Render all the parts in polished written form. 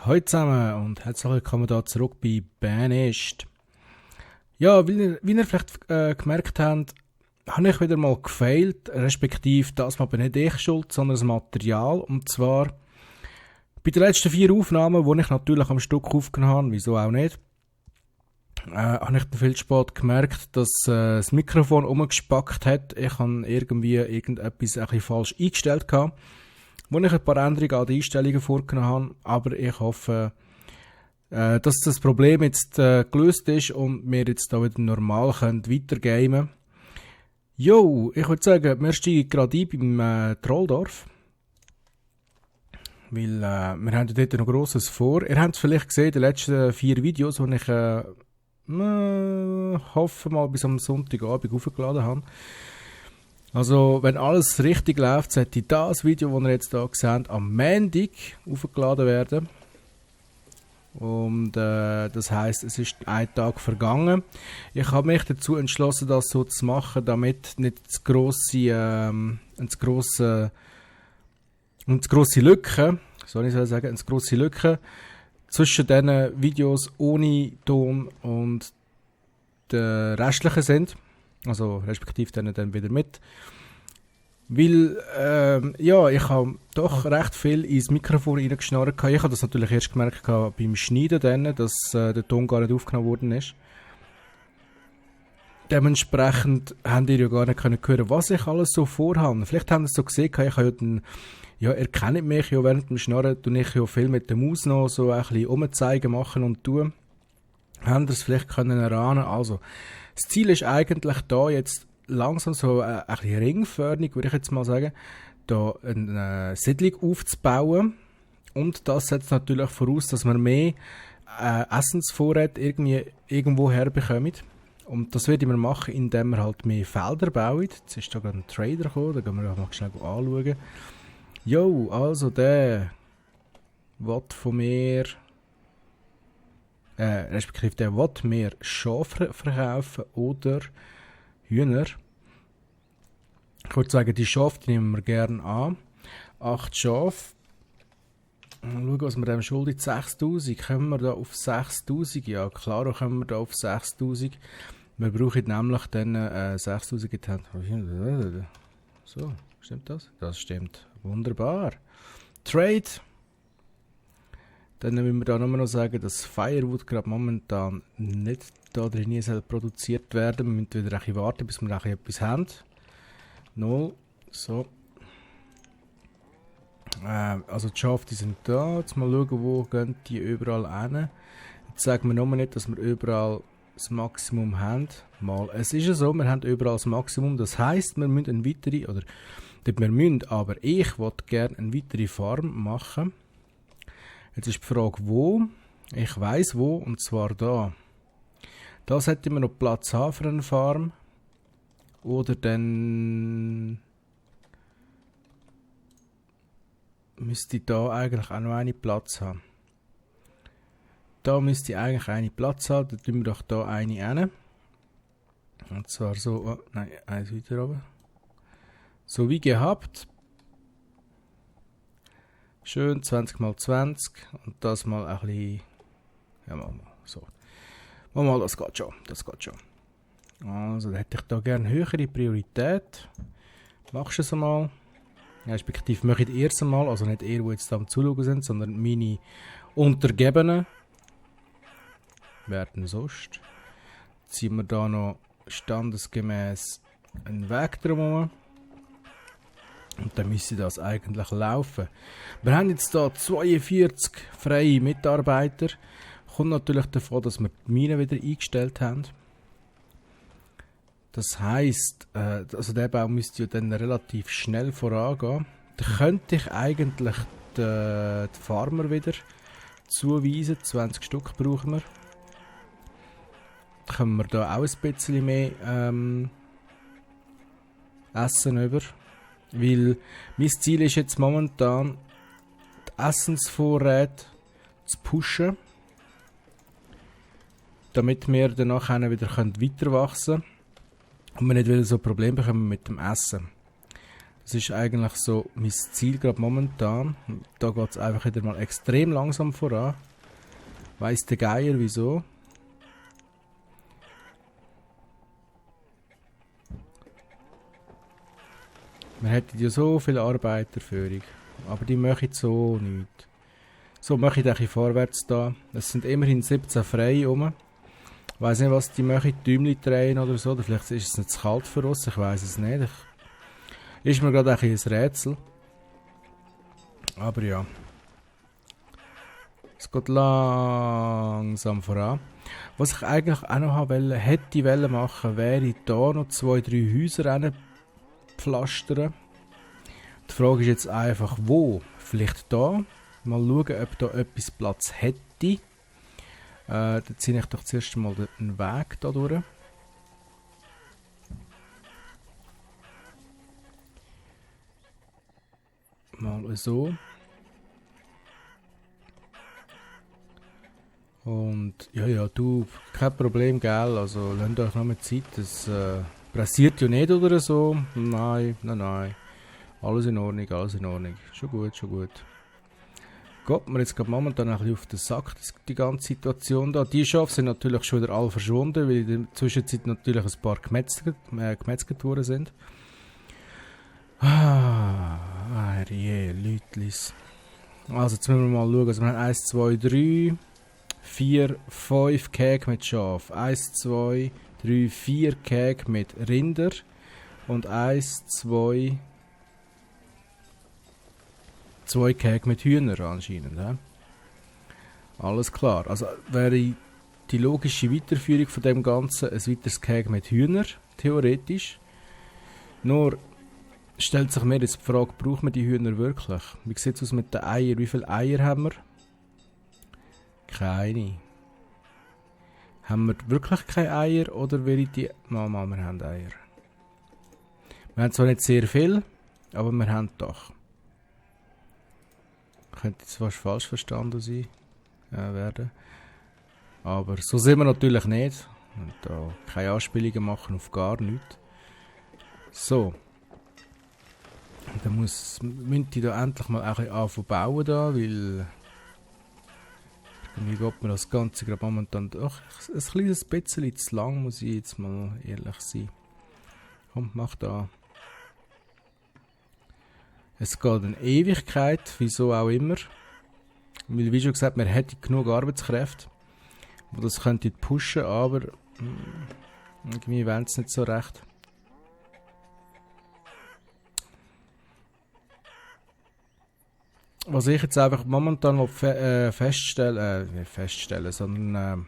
Hallo zusammen und herzlich willkommen hier zurück bei Banished. Ja, wie ihr vielleicht gemerkt habt, habe ich wieder mal gefailt, respektive das mal bin nicht ich schuld, sondern das Material. Und zwar bei den letzten 4 Aufnahmen, die ich natürlich am Stück aufgenommen habe, wieso auch nicht, habe ich dann viel zu spät gemerkt, dass das Mikrofon umgespackt hat. Ich habe irgendwie irgendetwas ein bisschen falsch eingestellt gehabt, wo ich ein paar Änderungen an den Einstellungen vorgenommen habe, aber ich hoffe, dass das Problem jetzt gelöst ist und wir jetzt da wieder normal weitergamen können. Jo, ich würde sagen, wir steigen gerade ein beim Trolldorf. Weil wir haben dort noch Grosses vor. Ihr habt es vielleicht gesehen, die letzten 4 Videos, die ich hoffe mal bis am Sonntagabend hochgeladen habe. Also, wenn alles richtig läuft, sollte das Video, das ihr jetzt hier seht, am Montag hochgeladen werden. Und das heisst, es ist ein Tag vergangen. Ich habe mich dazu entschlossen, das so zu machen, damit nicht eine grosse Lücke zwischen diesen Videos ohne Ton und den restlichen sind. Also respektive dann wieder mit. Weil, ich habe doch recht viel ins Mikrofon reingeschnarrt. Ich habe das natürlich erst gemerkt beim Schneiden, dann, dass der Ton gar nicht aufgenommen worden ist. Dementsprechend habt ihr ja gar nicht hören, was ich alles so vorhabe. Vielleicht habt ihr es so gesehen, ich habe ihr kennt mich ja während dem Schnarren, tue ich ja viel mit der Maus noch so ein bisschen umzeigen, machen und tun. Habt ihr es vielleicht erahnen. Also, das Ziel ist eigentlich da jetzt langsam so ein bisschen ringförmig, würde ich jetzt mal sagen, da eine Siedlung aufzubauen. Und das setzt natürlich voraus, dass wir mehr Essensvorräte irgendwo herbekommen. Und das werden wir machen, indem wir halt mehr Felder bauen. Jetzt ist da gerade ein Trader gekommen, da gehen wir mal schnell anschauen. Jo, also der will von mir, respektive der will mir Schafe verkaufen oder Hühner. Ich würde sagen, die Schafe die nehmen wir gerne an. 8 Schafe. Mal schauen, was wir dem schuldet. 6'000. Kommen wir da auf 6'000? Ja, klar kommen wir da auf 6'000. Wir brauchen nämlich dann 6'000 in die Hand. So, stimmt das? Das stimmt. Wunderbar. Trade. Dann müssen wir da nur noch sagen, dass Firewood gerade momentan nicht da drin produziert werden. Wir müssen wieder ein bisschen warten, bis wir etwas haben. 0. So. Also die Schafe die sind da. Jetzt mal schauen, wo gehen die überall hin. Jetzt sagen wir noch nicht, dass wir überall das Maximum haben. Mal. Es ist ja so, wir haben überall das Maximum. Das heisst, wir müssen eine weitere, oder nicht wir müssen, aber ich wollte gerne eine weitere Farm machen. Jetzt ist die Frage, wo. Ich weiss wo, und zwar da. Da sollten wir noch Platz haben für eine Farm. Oder dann müsste ich da eigentlich auch noch einen Platz haben. Da müsste ich eigentlich einen Platz haben, dann tun wir doch da eine hin. Und zwar so, oh, nein, eins weiter oben. So wie gehabt. Schön 20×20 und das mal ein bisschen, ja mal so. Mal, das geht schon, Also, da hätte ich da gerne höhere Priorität. Machst du es einmal. Ja, respektive mache ich es einmal, also nicht ihr, die jetzt da am Zuschauen sind, sondern meine Untergebenen. Werden sonst. Ziehen wir da noch standesgemäß einen Weg drumherum. Und dann müsste das eigentlich laufen. Wir haben jetzt hier 42 freie Mitarbeiter. Kommt natürlich davon, dass wir die Mine wieder eingestellt haben. Das heisst, also der Bau müsste ja dann relativ schnell vorangehen. Da könnte ich eigentlich die Farmer wieder zuweisen. 20 Stück brauchen wir. Dann können wir da auch ein bisschen mehr Essen über. Weil mein Ziel ist jetzt momentan, die Essensvorräte zu pushen, damit wir danach wieder weiter wachsen können und wir nicht wieder so Probleme bekommen mit dem Essen. Das ist eigentlich so mein Ziel gerade momentan. Da geht es einfach wieder mal extrem langsam voran. Weiss der Geier wieso. Man hätte ja so viel Arbeiterführung. Aber die machen so nichts. So, mache ich ein bisschen vorwärts da. Es sind immerhin 17 frei rum. Ich weiss nicht, was die machen, Däumchen drehen oder so. Oder vielleicht ist es nicht zu kalt für uns, ich weiss es nicht. Ist mir gerade ein Rätsel. Aber ja. Es geht langsam voran. Was ich eigentlich auch noch hätte machen, wäre da noch 2, 3 Häuser pflastern. Die Frage ist jetzt einfach, wo? Vielleicht da. Mal schauen, ob da etwas Platz hätte. Dann ziehe ich doch zuerst mal den Weg da durch. Mal so. Und ja, du, kein Problem, gell? Also lasst euch noch mal Zeit. Das pressiert ja nicht oder so. Nein. Alles in Ordnung, alles in Ordnung. Schon gut. Geht mir jetzt gerade momentan ein bisschen auf den Sack, die ganze Situation da. Die Schafe sind natürlich schon wieder alle verschwunden, weil in der Zwischenzeit natürlich ein paar gemetzelt worden sind. Herrje, Leutlis. Also jetzt müssen wir mal schauen. Also wir haben 1, 2, 3, 4, 5 Käge mit Schaf. 1, 2, 3, 4 Käge mit Rinder. Und 1, 2 Käge mit Hühnern anscheinend. He? Alles klar. Also wäre die logische Weiterführung von dem Ganzen ein weiteres Käge mit Hühnern, theoretisch. Nur stellt sich mir jetzt die Frage, brauchen wir die Hühner wirklich? Wie sieht es aus mit den Eiern? Wie viele Eier haben wir? Keine. Haben wir wirklich keine Eier oder will ich die... Mama, wir haben Eier. Wir haben zwar nicht sehr viel, aber wir haben doch. Könnte jetzt fast falsch verstanden sein, werden. Aber so sind wir natürlich nicht. Und da keine Anspielungen machen auf gar nichts. So. Dann müsste ich da endlich mal ein bisschen anfangen bauen da, weil irgendwie geht mir das Ganze gerade momentan doch ein kleines bisschen zu lang, muss ich jetzt mal ehrlich sein. Komm, mach da. Es geht eine Ewigkeit, wieso auch immer. Weil, wie schon gesagt, man hätte genug Arbeitskräfte, die das könnten pushen, aber irgendwie wollen es nicht so recht. Was ich jetzt einfach momentan noch sondern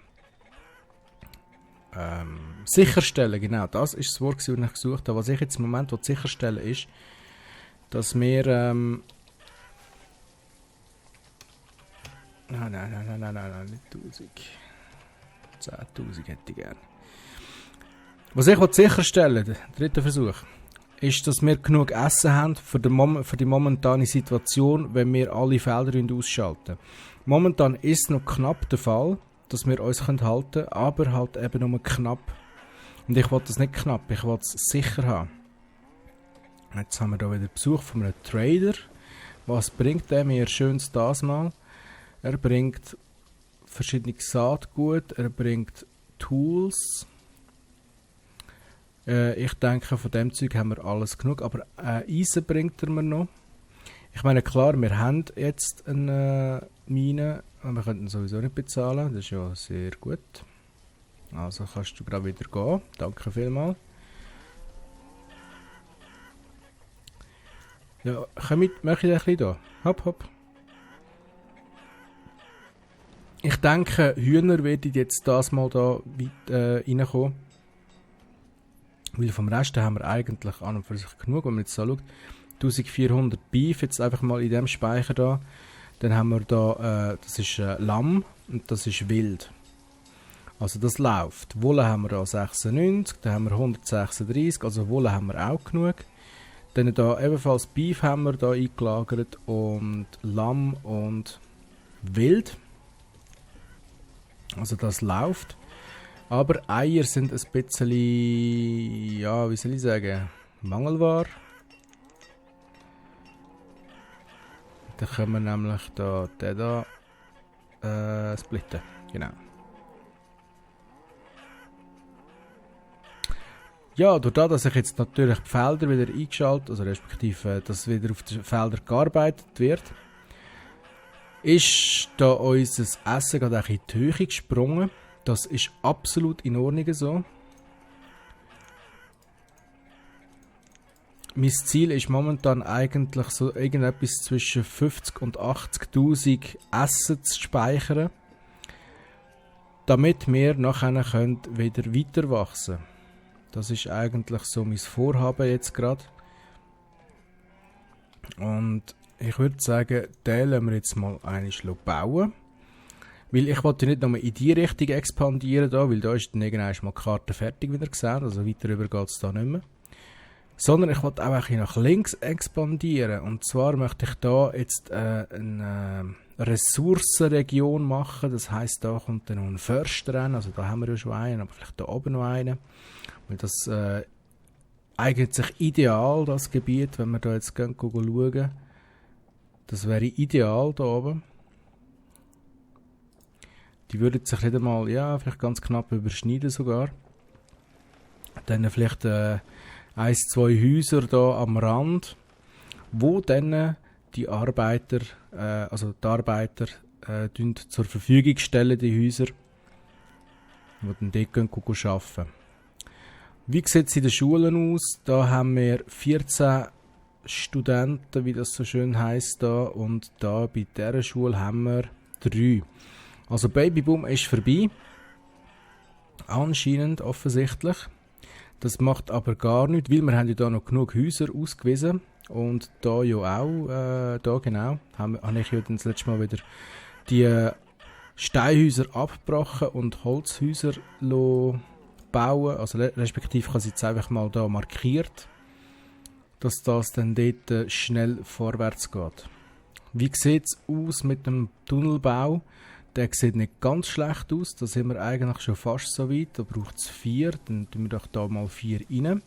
sicherstellen, genau, das ist das Wort, das ich gesucht habe. Was ich jetzt im Moment sicherstellen ist, dass wir nein, nicht 1000. 10.000 hätte ich gerne. Was ich sicherstellen will, der dritte Versuch, ist, dass wir genug Essen haben für die momentane Situation, wenn wir alle Felder ausschalten. Momentan ist es noch knapp der Fall, dass wir uns halten können, aber halt eben nur knapp. Und ich will das nicht knapp, ich will es sicher haben. Jetzt haben wir hier wieder Besuch von einem Trader. Was bringt er mir schönes das mal? Er bringt verschiedene Saatgut, er bringt Tools. Ich denke, von dem Zeug haben wir alles genug, aber Eisen bringt er mir noch. Ich meine, klar, wir haben jetzt eine Mine, aber wir könnten sowieso nicht bezahlen, das ist ja sehr gut. Also kannst du gerade wieder gehen, danke vielmals. Ja, möchte ich ein bisschen da. Hopp. Ich denke, Hühner werden jetzt das mal da weit reinkommen. Weil vom Rest haben wir eigentlich an und für sich genug, wenn man jetzt so schaut. 1400 Beef, jetzt einfach mal in dem Speicher da. Dann haben wir da, das ist Lamm und das ist Wild. Also das läuft. Wolle haben wir da 96, dann haben wir 136, also Wolle haben wir auch genug. Dann da ebenfalls Beef haben wir da eingelagert und Lamm und Wild. Also das läuft. Aber Eier sind ein bisschen, ja, wie soll ich sagen, Mangelware. Dann können wir nämlich da, den da splitten. Genau. Ja, durch das, dass ich jetzt natürlich die Felder wieder eingeschaltet, also respektive, dass wieder auf den Feldern gearbeitet wird, ist da unser Essen gerade ein bisschen in die Höhe gesprungen. Das ist absolut in Ordnung so. Mein Ziel ist momentan eigentlich so irgendetwas zwischen 50 und 80.000 Essen zu speichern, damit wir nachher wieder weiter wachsen können. Das ist eigentlich so mein Vorhaben jetzt gerade. Und ich würde sagen, den lassen wir jetzt mal einmal bauen. Weil ich wollte nicht nur in die Richtung expandieren, da, weil da ist dann irgendwann mal die Karte fertig wieder gesehen, also weiter rüber geht es da nicht mehr. Sondern ich wollte auch ein bisschen nach links expandieren. Und zwar möchte ich da jetzt eine Ressourcenregion machen. Das heisst, da kommt dann noch ein Förster rein. Also da haben wir ja schon einen, aber vielleicht da oben noch einen. Weil das eignet sich ideal, das Gebiet, wenn wir da jetzt schauen. Das wäre ideal da oben. Die würden sich nicht einmal, ja, vielleicht ganz knapp überschneiden sogar. Dann vielleicht 1, 2 Häuser da am Rand, wo dann die Arbeiter, zur Verfügung stellen, die Häuser, die dann dort arbeiten. Wie sieht es in den Schulen aus? Da haben wir 14 Studenten, wie das so schön heisst, da, und da bei dieser Schule haben wir 3. Also Babyboom ist vorbei. Anscheinend, offensichtlich. Das macht aber gar nichts, weil wir haben ja da noch genug Häuser ausgewiesen. Und da ja auch, da genau, habe ich ja dann das letzte Mal wieder die Steinhäuser abgebrochen und Holzhäuser bauen. Also respektive habe ich jetzt einfach mal da markiert, dass das dann dort schnell vorwärts geht. Wie sieht es aus mit dem Tunnelbau? Der sieht nicht ganz schlecht aus, da sind wir eigentlich schon fast so weit. Da braucht es 4, dann tun wir doch da mal 4 rein.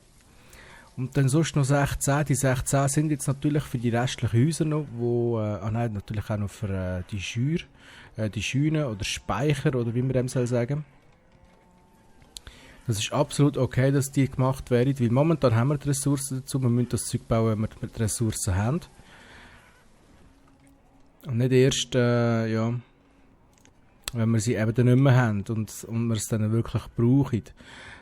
Und dann sonst noch 16. Die 16 sind jetzt natürlich für die restlichen Häuser noch, natürlich auch noch für die Scheunen oder Speicher oder wie man dem soll sagen. Das ist absolut okay, dass die gemacht werden, weil momentan haben wir die Ressourcen dazu. Wir müssen das Zeug bauen, wenn wir die Ressourcen haben. Und nicht erst, wenn wir sie eben dann nicht mehr haben und wir es dann wirklich brauchen.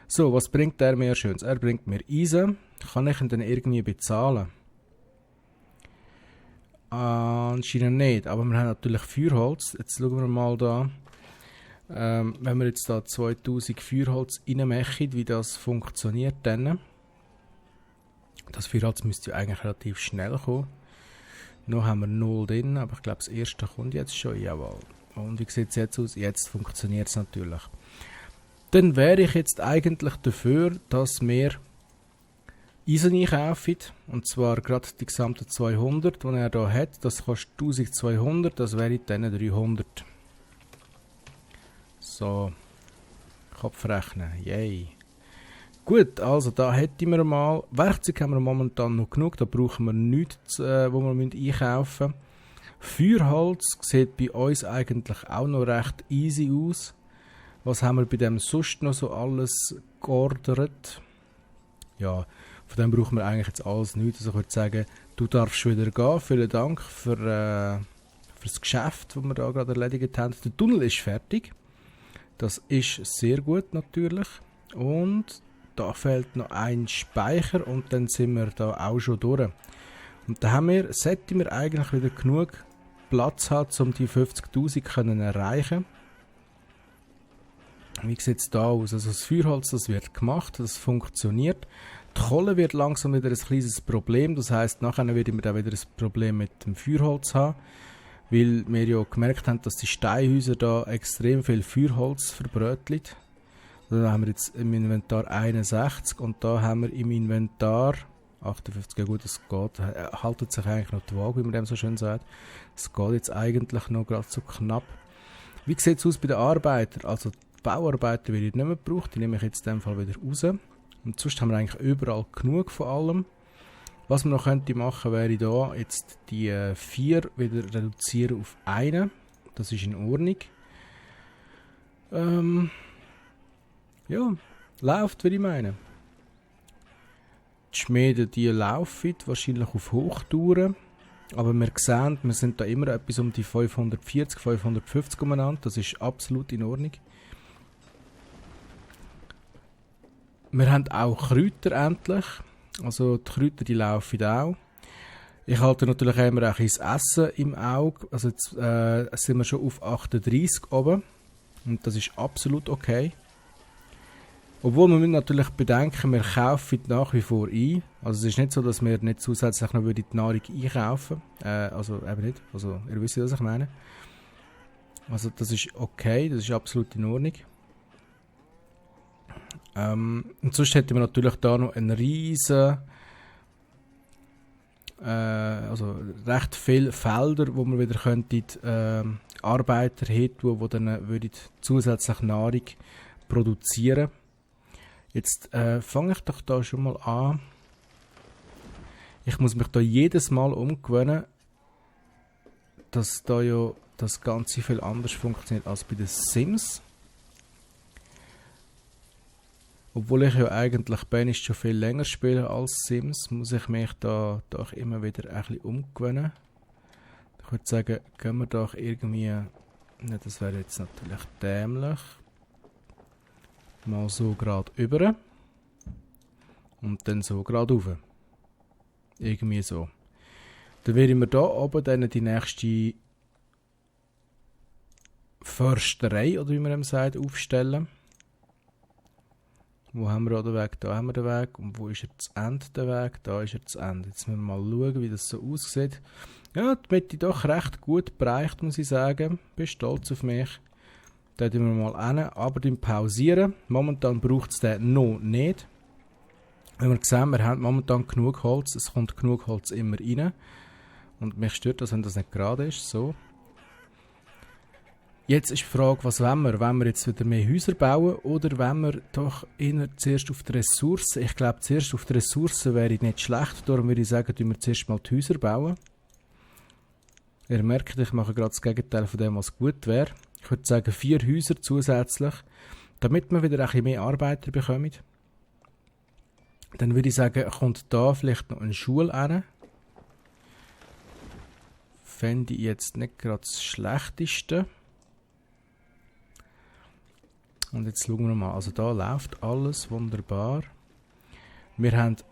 So, was bringt der mir Schönes? Er bringt mir Eisen. Kann ich ihn dann irgendwie bezahlen? Anscheinend nicht, aber wir haben natürlich Feuerholz. Jetzt schauen wir mal da. Wenn wir jetzt da 2000 Feuerholz reinmachen, wie das funktioniert dann. Das Feuerholz müsste ja eigentlich relativ schnell kommen. Noch haben wir 0 drin, aber ich glaube das erste kommt jetzt schon. Jawohl. Und wie sieht es jetzt aus? Jetzt funktioniert es natürlich. Dann wäre ich jetzt eigentlich dafür, dass wir Eisen einkaufen. Und zwar gerade die gesamten 200, die er hier hat. Das kostet 1200, das wäre dann 300. So. Kopfrechnen. Yay. Gut, also da hätten wir mal. Werkzeug haben wir momentan noch genug. Da brauchen wir nichts, wo wir einkaufen müssen. Feuerholz sieht bei uns eigentlich auch noch recht easy aus. Was haben wir bei dem sonst noch so alles geordert? Ja, von dem brauchen wir eigentlich jetzt alles nichts. Also ich würde sagen, du darfst wieder gehen. Vielen Dank für das Geschäft, das wir da gerade erledigt haben. Der Tunnel ist fertig. Das ist sehr gut natürlich. Und da fehlt noch ein Speicher und dann sind wir da auch schon durch. Und da sollten wir eigentlich wieder genug Platz haben, um die 50.000 zu erreichen. Wie sieht es da aus? Also das Feuerholz, das wird gemacht, das funktioniert. Die Kohle wird langsam wieder ein kleines Problem. Das heisst, nachher werden wir da wieder ein Problem mit dem Feuerholz haben. Weil wir ja gemerkt haben, dass die Steinhäuser da extrem viel Feuerholz verbröteln. Da haben wir jetzt im Inventar 61 und da haben wir im Inventar 58, ja gut, es geht, haltet sich eigentlich noch die Waage, wie man dem so schön sagt. Es geht jetzt eigentlich noch gerade so knapp. Wie sieht es aus bei den Arbeitern? Also die Bauarbeiter werden nicht mehr gebraucht, die nehme ich jetzt in dem Fall wieder raus. Und sonst haben wir eigentlich überall genug von allem. Was man noch könnte machen, wäre da jetzt die 4 wieder reduzieren auf 1. Das ist in Ordnung. Ja, läuft, würde ich meinen. Die Schmiede, die laufen wahrscheinlich auf Hochtouren. Aber wir sehen, wir sind da immer etwas um die 540, 550 umeinander. Das ist absolut in Ordnung. Wir haben auch Kräuter endlich. Also die Kräuter, die laufen auch. Ich halte natürlich immer auch das Essen im Auge. Also jetzt sind wir schon auf 38 oben. Und das ist absolut okay. Obwohl wir müssen natürlich bedenken, wir kaufen nach wie vor ein. Also es ist nicht so, dass wir nicht zusätzlich noch die Nahrung einkaufen. Also eben nicht. Also ihr wisst, was ich meine. Also das ist okay, das ist absolut in Ordnung. Und sonst hätten wir natürlich da noch einen riesen, also recht viele Felder, wo wir wieder könnten, Arbeiter hätten, die dann zusätzlich Nahrung produzieren. Jetzt fange ich doch da schon mal an. Ich muss mich da jedes Mal umgewöhnen, dass da ja das Ganze viel anders funktioniert als bei den Sims. Obwohl ich ja eigentlich Banished schon viel länger spiele als Sims, muss ich mich da doch immer wieder ein bisschen umgewöhnen. Ich würde sagen, gehen wir doch irgendwie, ne, das wäre jetzt natürlich dämlich, mal so gerade über und dann so gerade rauf. Irgendwie so. Dann werden wir da oben dann die nächste Försterei, oder wie man eben sagt, aufstellen. Wo haben wir den Weg? Da haben wir den Weg. Und wo ist er zu Ende, der Weg? Da ist er zu Ende. Jetzt müssen wir mal schauen, wie das so aussieht. Ja, die Mitte doch recht gut bereicht, muss ich sagen. Bin stolz auf mich. Da tun wir mal hin, aber pausieren. Momentan braucht es den noch nicht. Wenn wir sehen, wir haben momentan genug Holz. Es kommt genug Holz immer rein. Und mich stört das, wenn das nicht gerade ist. So. Jetzt ist die Frage, was wollen wir? Wollen wir jetzt wieder mehr Häuser bauen oder wollen wir doch eher zuerst auf die Ressourcen? Ich glaube, zuerst auf die Ressourcen wäre nicht schlecht. Darum würde ich sagen, wir zuerst mal die Häuser bauen. Ihr merkt, ich mache gerade das Gegenteil von dem, was gut wäre. Ich würde sagen, 4 Häuser zusätzlich, damit wir wieder ein bisschen mehr Arbeiter bekommen. Dann würde ich sagen, kommt da vielleicht noch eine Schule hin. Fände ich jetzt nicht gerade das Schlechteste. Und jetzt schauen wir mal, also da läuft alles wunderbar. Wir haben die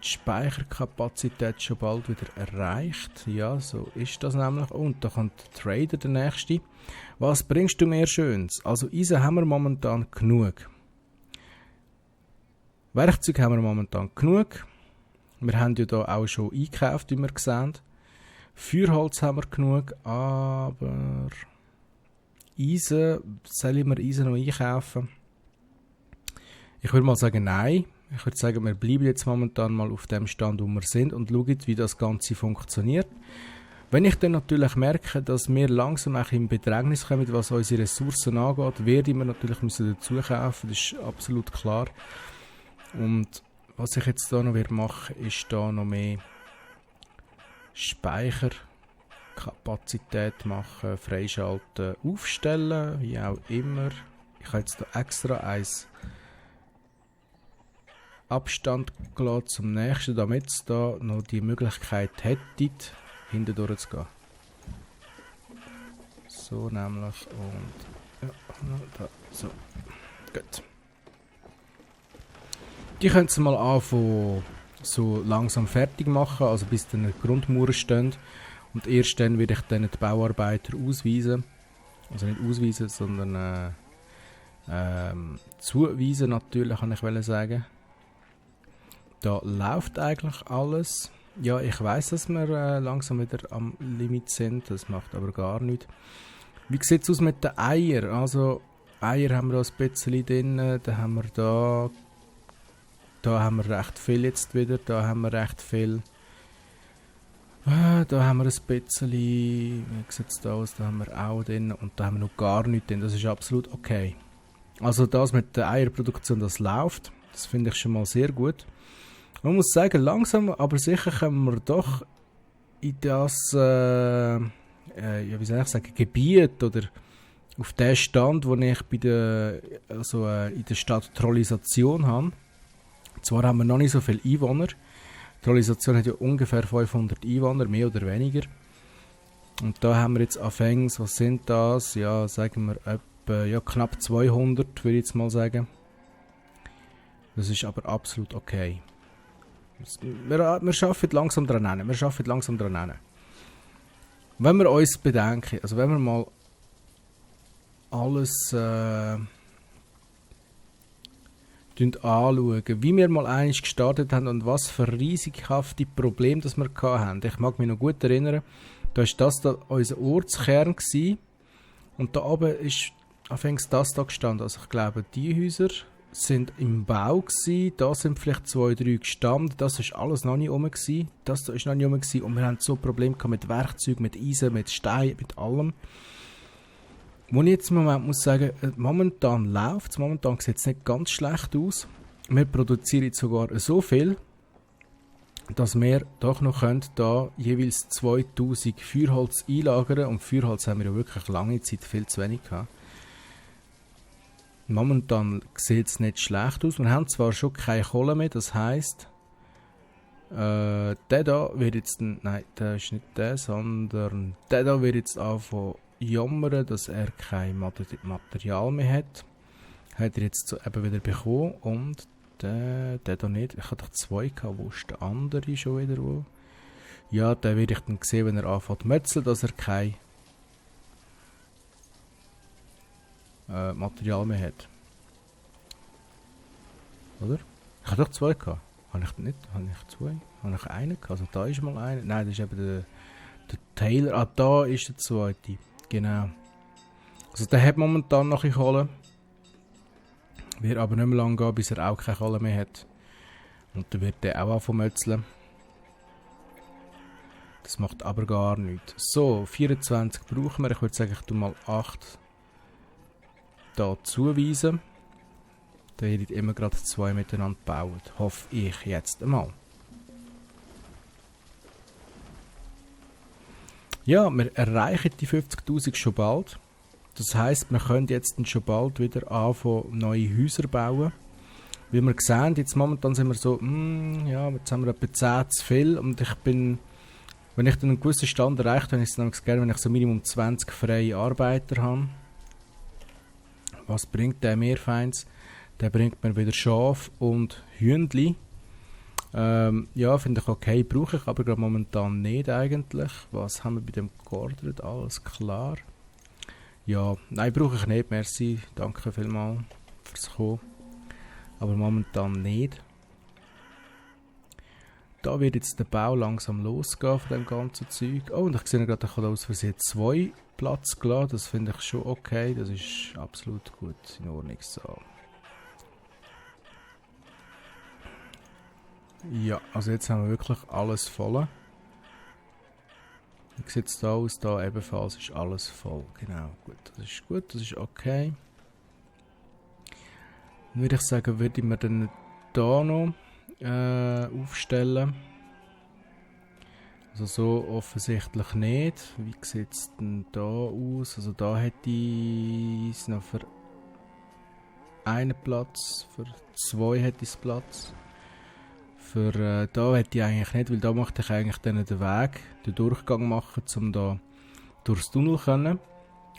Speicherkapazität schon bald wieder erreicht. Ja, so ist das nämlich. Und da kommt der Trader, der nächste. Was bringst du mir Schönes? Also Eisen haben wir momentan genug. Werkzeug haben wir momentan genug. Wir haben ja da auch schon eingekauft, wie wir sehen. Feuerholz haben wir genug, aber Eisen, sollen wir Eisen noch einkaufen? Ich würde mal sagen, nein. Ich würde sagen, wir bleiben jetzt momentan mal auf dem Stand, wo wir sind und schauen, wie das Ganze funktioniert. Wenn ich dann natürlich merke, dass wir langsam auch in Bedrängnis kommen, was unsere Ressourcen angeht, werde ich mir natürlich dazu kaufen, das ist absolut klar. Und was ich jetzt da noch machen werde, ist da noch mehr Speicherkapazität machen, freischalten, aufstellen, wie auch immer. Ich habe jetzt da extra eins Abstand gelassen zum nächsten, damit es da noch die Möglichkeit hätte, hinten durchzugehen. So nämlich und ja, da, so. Gut. Die können Sie mal anfangen, so langsam fertig machen, also bis dann die Grundmauern stehen. Und erst dann werde ich dann die Bauarbeiter ausweisen. Also nicht ausweisen, sondern zuweisen natürlich, kann ich sagen. Da läuft eigentlich alles. Ja, ich weiss, dass wir langsam wieder am Limit sind, das macht aber gar nichts. Wie sieht es aus mit den Eiern? Also Eier haben wir da ein bisschen drin, dann haben wir da haben wir recht viel jetzt wieder, da haben wir recht viel. Da haben wir ein bisschen, wie sieht es da aus, da haben wir auch drin und da haben wir noch gar nichts drin, das ist absolut okay. Also das mit der Eierproduktion, das läuft, das finde ich schon mal sehr gut. Man muss sagen, langsam aber sicher kommen wir doch in das ja, wie soll ich sagen, Gebiet oder auf den Stand, wo ich bei der, also, in der Stadt Trollisation habe. Zwar haben wir noch nicht so viele Einwohner. Trollisation hat ja ungefähr 500 Einwohner, mehr oder weniger. Und da haben wir jetzt anfangs, was sind das? Ja, sagen wir etwa, ja, knapp 200, würde ich jetzt mal sagen. Das ist aber absolut okay. Wir arbeiten langsam dran hin. Wenn wir uns bedenken, also wenn wir mal alles anschauen, wie wir mal eigentlich gestartet haben und was für riesighafte Probleme das wir hatten. Ich mag mich noch gut erinnern, da war das da unser Ortskern gewesen, und da oben ist anfangs das da gestanden. Also ich glaube, die Häuser sind im Bau gewesen, da sind vielleicht 2, 3 gestanden, das ist alles noch nicht rum gewesen, das da ist noch nicht rum gewesen, und wir haben so Probleme mit Werkzeugen, mit Eisen, mit Stein, mit allem. Wo ich jetzt im Moment muss sagen, momentan läuft es, momentan sieht es nicht ganz schlecht aus. Wir produzieren jetzt sogar so viel, dass wir doch noch da jeweils 2000 Feuerholz einlagern, und Feuerholz haben wir ja wirklich lange Zeit viel zu wenig gehabt. Momentan sieht es nicht schlecht aus. Wir haben zwar schon keine Kohle mehr, das heisst, der da wird jetzt, nein, der ist nicht der, sondern der da wird jetzt anfangen jammern, dass er kein Material mehr hat. Hat er jetzt so eben wieder bekommen, und der da nicht. Ich hatte doch 2 gehabt, wo ist der andere schon wieder? Wo? Ja, den werde ich dann sehen, wenn er anfängt zu mötzeln, dass er kein Material mehr hat. Oder? Ich hatte doch 2 gehabt. Habe ich nicht? Habe ich 2? Habe ich einen gehabt? Also da ist mal einer. Nein, das ist eben der Taylor. Ah, da ist der zweite. Genau. Also der hat momentan noch ein Kohle. Wird aber nicht mehr lange gehen, bis er auch keine Kohle mehr hat. Und dann wird der auch anfangen mötzeln. Das macht aber gar nichts. So, 24 brauchen wir. Ich würde sagen, ich tue mal 8 da zuweisen. Da hätte immer gerade 2 miteinander gebaut. Hoffe ich jetzt einmal. Ja, wir erreichen die 50.000 schon bald. Das heisst, wir können jetzt schon bald wieder anfangen, neue Häuser bauen. Wie wir sehen, jetzt momentan sind wir so, ja, jetzt haben wir etwa 10 zu viel. Und ich bin, wenn ich dann einen gewissen Stand erreicht habe, ist es nämlich gerne, wenn ich so Minimum 20 freie Arbeiter habe. Was bringt der mir Feins? Der bringt mir wieder Schaf und Hühnli. Ja, finde ich okay, brauche ich aber gerade momentan nicht eigentlich. Was haben wir bei dem geordert? Alles klar. Ja, nein, brauche ich nicht, merci. Danke vielmals fürs Kommen. Aber momentan nicht. Da wird jetzt der Bau langsam losgehen von dem ganzen Zeug. Oh, und ich sehe gerade, ich habe aus Versehen 2 Platz gelassen. Das finde ich schon okay. Das ist absolut gut in Ordnung so. Ja, also jetzt haben wir wirklich alles voll. Wie sieht es da aus? Da ebenfalls ist alles voll. Genau, gut, das ist okay. Dann würde ich sagen, würde ich mir dann da noch aufstellen. Also so offensichtlich nicht. Wie sieht es denn da aus? Also da hätte ich es noch für einen Platz, für 2 hätte ich Platz. Für da hätte ich eigentlich nicht, weil da möchte ich eigentlich dann den Weg, den Durchgang machen, um da durchs Tunnel können.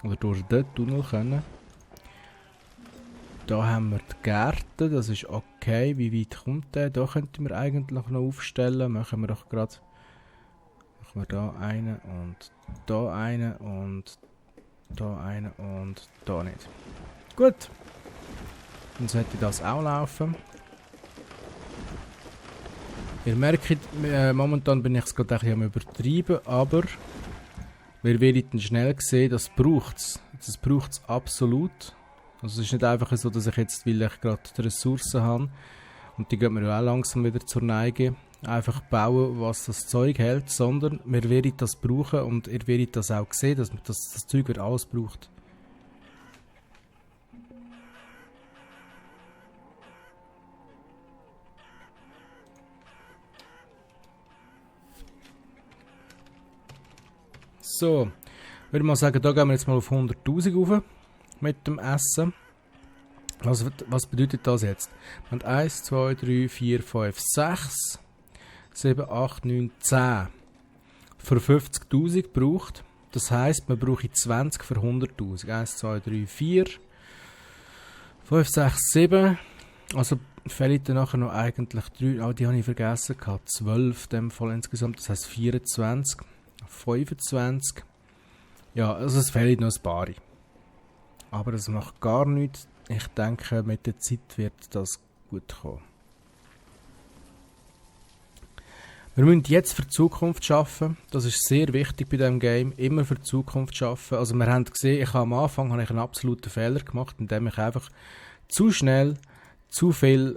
Oder durch den Tunnel können. Da haben wir die Gärten, das ist okay. Wie weit kommt der? Da könnten wir eigentlich noch aufstellen. Machen wir doch gerade. Machen wir da einen und da einen und da einen und da nicht. Gut. Dann sollte das auch laufen. Ihr merkt, momentan bin ich es gerade ein bisschen am Übertreiben, aber wir werden dann schnell sehen, das braucht es. Das braucht es absolut. Also es ist nicht einfach so, dass ich jetzt, weil ich gerade die Ressourcen habe, und die geht mir ja auch langsam wieder zur Neige, einfach bauen, was das Zeug hält, sondern wir werden das brauchen, und ihr werdet das auch sehen, dass das Zeug wird alles braucht. So, würde mal sagen, da gehen wir jetzt mal auf 100'000 rauf mit dem Essen. Was bedeutet das jetzt? Wir haben 1, 2, 3, 4, 5, 6, 7, 8, 9, 10 für 50'000 gebraucht. Das heisst, man brauche 20 für 100'000. 1, 2, 3, 4, 5, 6, 7. Also fehlen dann nachher noch eigentlich 3, die habe ich vergessen gehabt. 12 in dem Fall insgesamt, das heisst 24, 25. Ja, also es fehlen noch ein paar. Aber das macht gar nichts. Ich denke, mit der Zeit wird das gut kommen. Wir müssen jetzt für die Zukunft arbeiten. Das ist sehr wichtig bei diesem Game. Immer für die Zukunft arbeiten. Also wir haben gesehen, am Anfang habe ich einen absoluten Fehler gemacht, indem ich einfach zu schnell zu viel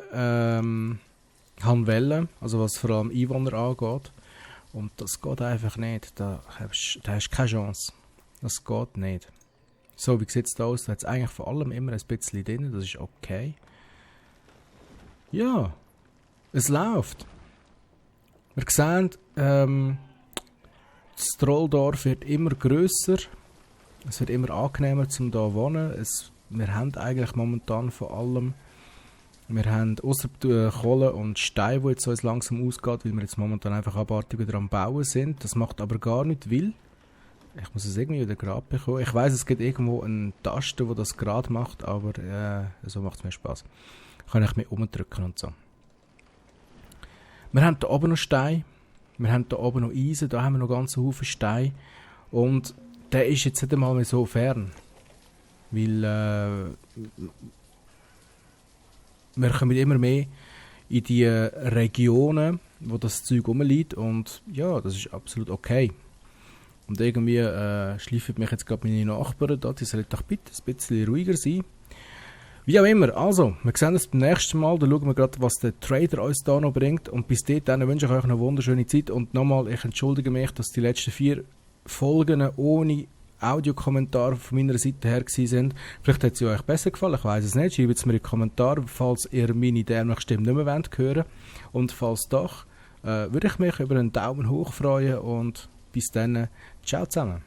wollte. Also was vor allem Einwohner angeht. Und das geht einfach nicht. Da hast du keine Chance. Das geht nicht. So, wie sieht es da aus? Da hat es eigentlich vor allem immer ein bisschen drin. Das ist okay. Ja, es läuft. Wir sehen, das Trolldorf wird immer grösser. Es wird immer angenehmer, um hier zu wohnen. Wir haben eigentlich momentan vor allem, wir haben ausser Kohle und Stein, wo jetzt uns langsam ausgeht, weil wir jetzt momentan einfach abartig wieder am Bauen sind. Das macht aber gar nicht will. Ich muss es irgendwie wieder gerade bekommen. Ich weiss, es gibt irgendwo eine Taste, die das gerade macht, aber so macht es mir Spaß. Kann ich mich umdrücken und so. Wir haben hier oben noch Stein. Wir haben hier oben noch Eisen. Da haben wir noch ganz Haufen Stein. Und der ist jetzt nicht einmal mehr so fern. Weil wir kommen immer mehr in die Regionen, wo das Zeug rumliegt. Und ja, das ist absolut okay. Und irgendwie schleifen mich jetzt gerade meine Nachbarn da. Die sollen doch bitte ein bisschen ruhiger sein. Wie auch immer, also, wir sehen uns beim nächsten Mal. Da schauen wir gerade, was der Trader uns da noch bringt. Und bis dahin wünsche ich euch eine wunderschöne Zeit. Und nochmal, ich entschuldige mich, dass die letzten 4 Folgen ohne Audiokommentare von meiner Seite her sind. Vielleicht hat sie euch besser gefallen, ich weiß es nicht. Schreibt es mir in die Kommentare, falls ihr meine dämliche Stimme nicht mehr hören wollt. Und falls doch, würde ich mich über einen Daumen hoch freuen. Und bis dann, ciao zusammen.